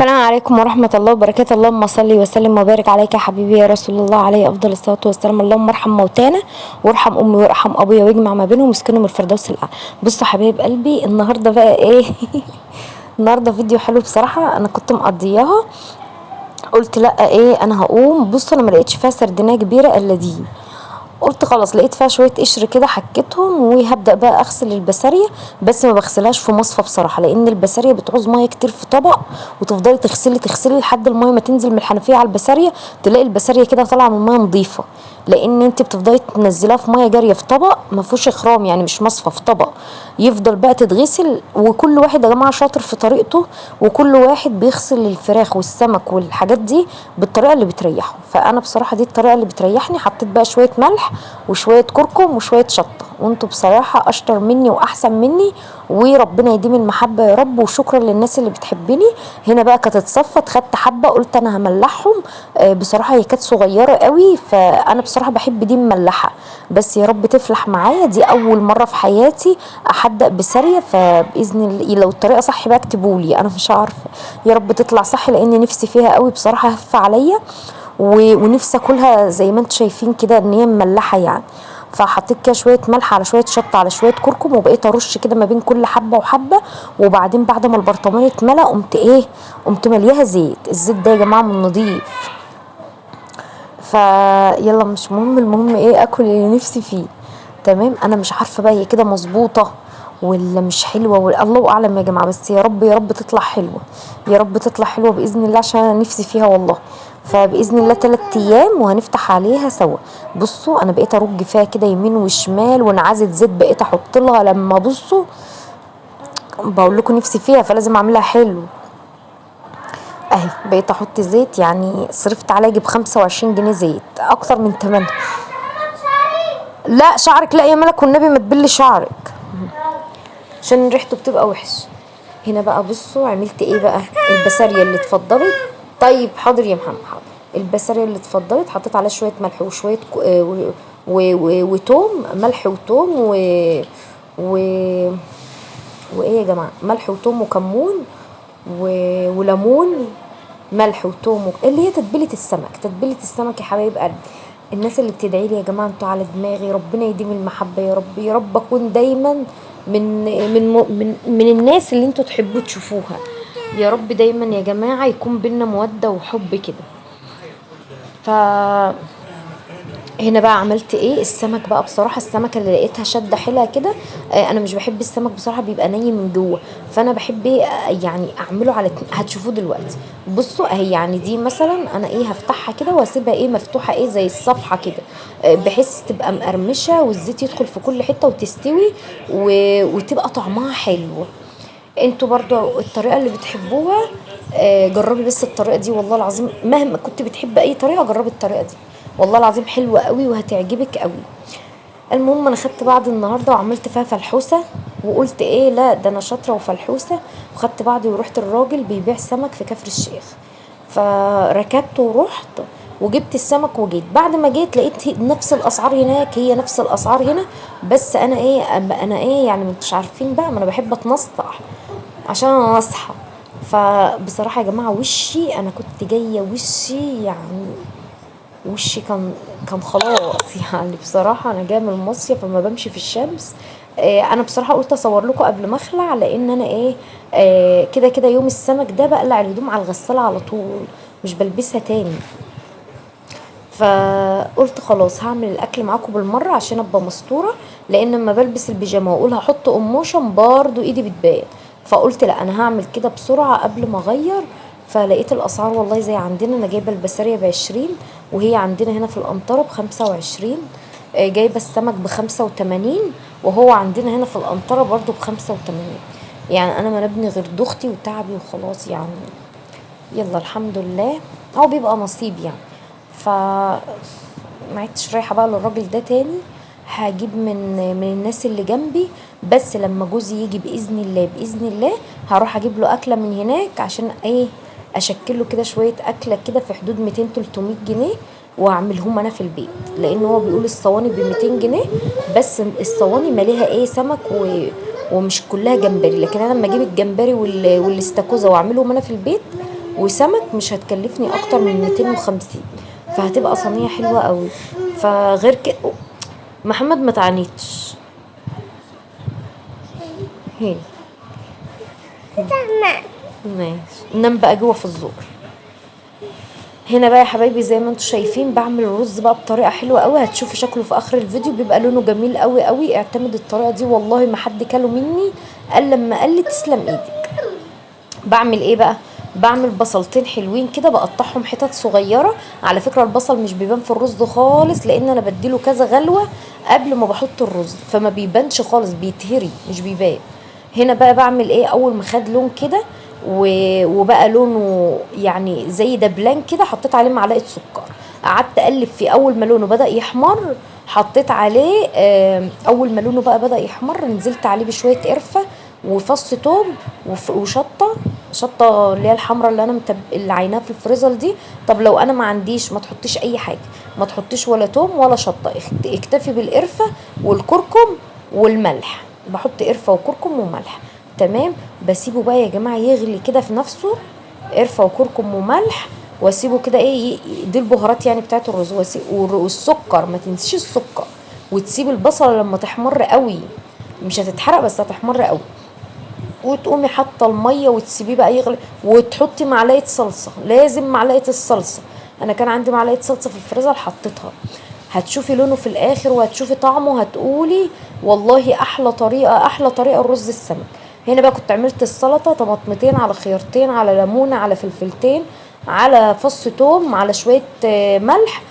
السلام عليكم ورحمة الله وبركاته. اللهم صل وسلم وبارك عليك يا حبيبي يا رسول الله، عليه أفضل الصلاة والسلام. اللهم ارحم موتانا وارحم أمي وارحم أبويا واجمع ما بينهم واسكنهم الفردوس الأعلى. بصوا حبايب قلبي، النهارده بقى ايه؟ النهارده فيديو حلو بصراحة، أنا كنت مقضياها، قلت لا ايه انا هقوم. بصوا انا ما لقيتش فيها سردينة كبيرة الا دي، قلت خلاص لقيت فيها شوية قشر كده حكيتهم، وهبدا بقى اغسل البسارية. بس ما بغسلهاش في مصفى بصراحة، لان البسارية بتعوز مية كتير في طبق، وتفضلي تغسلي تغسلي لحد المية ما تنزل من الحنفية على البسارية، تلاقي البسارية كده طالعه من مية نظيفة، لان انت بتفضلي تنزليها في مية جارية في طبق ما فيهوش اخرام، يعني مش مصفى، في طبق يفضل بقى تتغسل. وكل واحد يا جماعة شاطر في طريقته، وكل واحد بيغسل الفراخ والسمك والحاجات دي بالطريقة اللي بتريحه. فانا بصراحة دي الطريقة اللي بتريحني. حطيت بقى شوية ملح وشوية كركم وشوية شطه، وانتوا بصراحة اشطر مني واحسن مني، وربنا يديم المحبة يا رب. وشكرا للناس اللي بتحبني. هنا بقى كانت اتصفت، خدت حبه قلت انا هملحهم. بصراحة هي كانت صغيرة قوي، فانا بصراحة بحب دي مملحه، بس يا رب تفلح معايا. دي اول مرة في حياتي احدق بسارية، فباذن الله لو الطريقة صح بقى اكتبولي، انا مش عارفه، يا رب تطلع صح لان نفسي فيها قوي بصراحة، هف عليا ونفسي اكلها زي ما انتم شايفين كده ان هي مملحه يعني. فحطيت كده شوية ملح على شوية شطه على شوية كركم، وبقيت ارش كده ما بين كل حبه وحبه. وبعدين بعد ما البرطمان اتملى قمت ايه، قمت ملياها زيت. الزيت ده يا جماعة من نضيف، فيلا مش مهم، المهم ايه، اكل اللي نفسي فيه. تمام. انا مش عارفه بقى هي كده مظبوطة ولا مش حلوة، ولا الله اعلم يا جماعة، بس يا رب يا رب تطلع حلوة، يا رب تطلع حلوة باذن الله، عشان انا نفسي فيها والله. فباذن الله 3 ايام وهنفتح عليها سوا. بصوا انا بقيت ارج فيها كده يمين وشمال، وانعزت زيت بقيت احط لها. لما بصوا بقول لكم نفسي فيها فلازم اعملها حلو. اهي بقيت احط زيت، يعني صرفت عليا اجيب 25 جنيه زيت، اكتر من 8. لا شعرك لا يا ملك والنبي ما تبلي شعرك عشان ريحته بتبقى وحش. هنا بقى بصوا عملت ايه بقى، البسارية اللي اتفضلت. طيب حاضر يا محمد حاضر. البسارية اللي اتفضلت حطيت عليها شوية ملح وشوية وتوم، ملح وتوم و وايه يا جماعة، ملح وتوم وكمون وليمون، ملح وتوم اللي هي تتبيله السمك. تتبيله السمك يا حبايب قلبي. الناس اللي بتدعي لي يا جماعة انتوا على دماغي، ربنا يديم المحبة يا رب، يا رب اكون دايما من من من من الناس اللي انتوا تحبوا تشوفوها يا رب. دايما يا جماعة يكون بينا موده وحب كده. ف هنا بقى عملت ايه السمك بقى، بصراحة السمكة اللي لقيتها شده حيلها كده، انا مش بحب السمك بصراحة بيبقى ني من جوه، فانا بحب ايه، يعني اعمله على هتشوفوه دلوقتي. بصوا اهي، يعني دي مثلا انا ايه هفتحها كده واسيبها ايه مفتوحة ايه زي الصفحة كده، بحيث تبقى مقرمشه والزيت يدخل في كل حتة وتستوي وتبقى طعمها حلو. انتوا برضو الطريقة اللي بتحبوها، جربي بس الطريقة دي والله العظيم، مهما كنت بتحب اي طريقه جربي الطريقة دي والله العظيم حلوة قوي وهتعجبك قوي. المهم انا خدت بعض النهارده وعملت فيها فلحوسه، وقلت ايه لا ده انا شاطرة وفلحوسه، وخدت بعضي ورحت الراجل بيبيع سمك في كفر الشيخ، فركبت ورحت وجبت السمك وجيت. بعد ما جيت لقيت نفس الاسعار هناك هي نفس الاسعار هنا، بس انا ايه، انا ايه يعني مش عارفين بقى، ما انا بحب اتنصح عشان انا ناصحه. فبصراحة يا جماعة وشي انا كنت جاية وشي يعني وشي كان خلاص يعني بصراحة انا جاية من المصيف فما بمشي في الشمس. انا بصراحة قلت اصور لكم قبل ما اخلع، لان انا ايه، كده كده يوم السمك ده بقلع الهدوم على الغسالة على طول مش بلبسها تاني. فقلت خلاص هعمل الاكل معاكم بالمرة عشان ابقى مستورة، لان لما بلبس البيجامه واقول هحط قموشه برضو ايدي بتبان، فقلت لا انا هعمل كده بسرعة قبل ما اغير. فلقيت الاسعار والله زي عندنا، انا جايبه البسارية ب20 وهي عندنا هنا في القنطرة ب25، جايبه السمك ب85 وهو عندنا هنا في القنطرة برضو ب85. يعني انا ما نبني غير ضغطي وتعبي وخلاص يعني، يلا الحمد لله هو بيبقى نصيب يعني. ف ما عدتش رايحة بقى للراجل ده تاني، هجيب من الناس اللي جنبي، بس لما جوزي يجي باذن الله باذن الله هروح اجيب له اكله من هناك، عشان ايه اشكله كده شوية اكله كده في حدود 200-300 جنيه، واعملهم انا في البيت، لان هو بيقول الصواني ب 200 جنيه، بس الصواني ماليها ايه سمك ومش كلها جمبري. لكن انا لما اجيب الجمبري والاستاكوزا واعملهم انا في البيت وسمك مش هتكلفني اكتر من 250، فهتبقى صينية حلوة قوي. فغير كده محمد ما تعنيتش. هي ماشي، نام بقى جوه في الزور. هنا بقى يا حبايبي زي ما انتم شايفين بعمل الرز بقى بطريقة حلوة قوي، هتشوفوا شكله في اخر الفيديو بيبقى لونه جميل قوي قوي. اعتمد الطريقة دي والله ما حد كله مني قال لما قال لي تسلم ايدك. بعمل ايه بقى؟ بعمل بصلتين حلوين كده بقطعهم حتت صغيرة. على فكرة البصل مش بيبان في الرز خالص، لان انا بديله كذا غلوه قبل ما بحط الرز، فما بيبانش خالص، بيتهري مش بيبان. هنا بقى بعمل ايه؟ اول ما خد لون كده وبقى لونه يعني زي دبلان كده، حطيت عليه معلقه سكر، قعدت اقلب فيه. اول ما لونه بدا يحمر حطيت عليه، اول ما لونه بقى بدا يحمر نزلت عليه بشوية قرفه وفص توم وشطه، شطه اللي هي الحمراء اللي انا اللي عيناها في الفريزر دي. طب لو انا ما عنديش، ما تحطيش اي حاجة، ما تحطيش ولا توم ولا شطه، اكتفي بالقرفه والكركم والملح. بحط قرفه وكركم وملح، تمام. بسيبه بقى يا جماعة يغلي كده في نفسه، قرفه وكركم وملح، واسيبه كده ايه، دي البهارات يعني بتاعت الرز، والسكر ما تنسيش السكر، وتسيب البصله لما تحمر قوي، مش هتتحرق بس هتحمر قوي، وتقومي حاطه المية وتسيبيه بقى يغلي، وتحطي معلقه صلصه، لازم معلقه الصلصه، انا كان عندي معلقه صلصه في الفريزر حطيتها. هتشوفي لونه في الاخر وهتشوفي طعمه، هتقولي والله احلى طريقه، احلى طريقه الرز السمك. هنا بقى كنت عملت السلطة، طماطمتين على خيارتين على ليمونه على فلفلتين على فص توم على شوية ملح.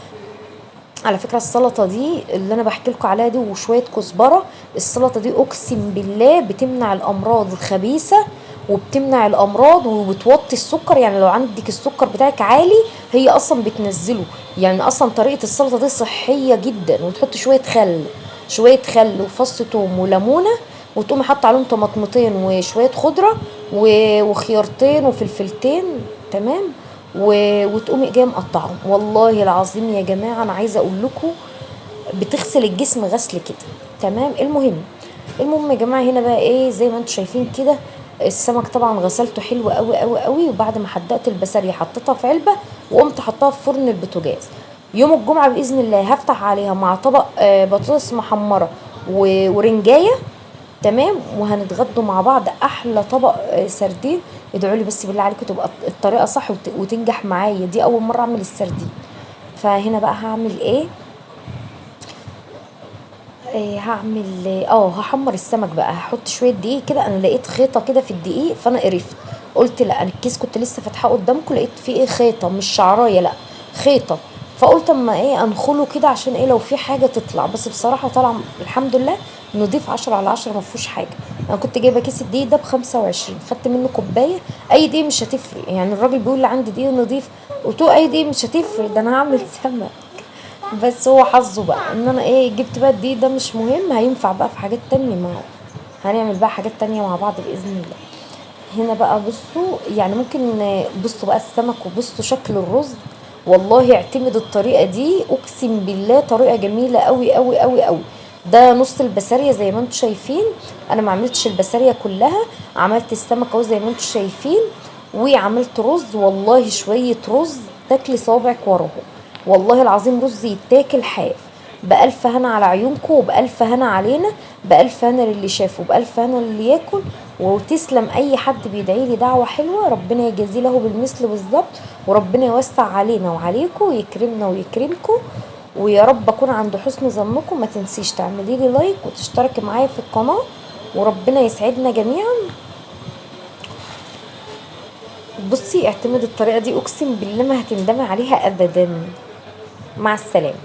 على فكرة السلطة دي اللي انا بحكي لكم عليها دي وشوية كزبره، السلطة دي اقسم بالله بتمنع الامراض الخبيثة وبتمنع الامراض وبتوطي السكر. يعني لو عندك السكر بتاعك عالي هي اصلا بتنزله، يعني اصلا طريقه السلطة دي صحية جدا. وتحط شوية خل، شوية خل وفص توم وليمونه، وتقومي حاطه عليهم طماطمتين وشوية خضرة وخيارتين وفلفلتين، تمام، وتقومي جاية مقطعهم. والله العظيم يا جماعة انا عايزه اقول لكم بتغسل الجسم غسل كده، تمام. المهم يا جماعة هنا بقى ايه، زي ما انتم شايفين كده السمك طبعا غسلته حلو قوي قوي قوي، وبعد ما حدقت البسارية حطيتها في علبة وقمت حطاها في فرن البوتاجاز. يوم الجمعة باذن الله هفتح عليها مع طبق بطاطس محمرة ورنجايه، تمام، وهنتغدوا مع بعض احلى طبق سردين. ادعوا لي بس بالله عليكم تبقى الطريقة صح وتنجح معايا، دي اول مرة اعمل السردين. فهنا بقى هعمل ايه؟ هعمل هحمر السمك بقى. هحط شوية دقيق كده، انا لقيت خيطه كده في الدقيق فانا قرفت، قلت لا، انا الكيس كنت لسه فاتحاه قدامكم لقيت فيه ايه، خيطه، مش شعرايه لا خيطه، فقلت اما ايه انخله كده عشان ايه لو في حاجة تطلع. بس بصراحة طلع الحمد لله نضيف 10 على 10، ما فيهوش حاجة. انا كنت جايبه كيس الدقيق ده ب25، خدت منه كوباية، اي دقيق مش هتفرق، يعني الراجل بيقول لي عندي دقيق نضيف، قلت له اي دقيق مش هتفرق، ده انا هعمل سمك. بس هو حظه بقى ان انا ايه جبت بقى الدقيق ده، مش مهم، هينفع بقى في حاجات تانية، ما هنعمل بقى حاجات تانية مع بعض باذن الله. هنا بقى بصوا، يعني ممكن بصوا بقى السمك وبصوا شكل الرز، والله اعتمد الطريقة دي، اقسم بالله طريقه جميلة قوي قوي قوي قوي. ده نص البسارية زي ما انتم شايفين، انا ما عملتش البسارية كلها، عملت السمك اهو زي ما انتم شايفين، وعملت رز. والله شوية رز تاكلي صوابعك وراهم، والله العظيم رز يتاكل حاف. بألف هنا على عيونكم، وبألف هنا علينا، بألف هنا للي شافه، وبألف هنا للي ياكل. وتسلم اي حد بيدعي لي دعوه حلوة، ربنا يجازي له بالمثل بالظبط، وربنا يوسع علينا وعليكم ويكرمنا ويكرمكم، ويا رب اكون عند حسن ظنكم. ما تنسيش تعملي لي لايك وتشتركي معايا في القناة، وربنا يسعدنا جميعا. بصي اعتمد الطريقة دي، اقسم بالله ما هتندمي عليها ابدا. مع السلامة.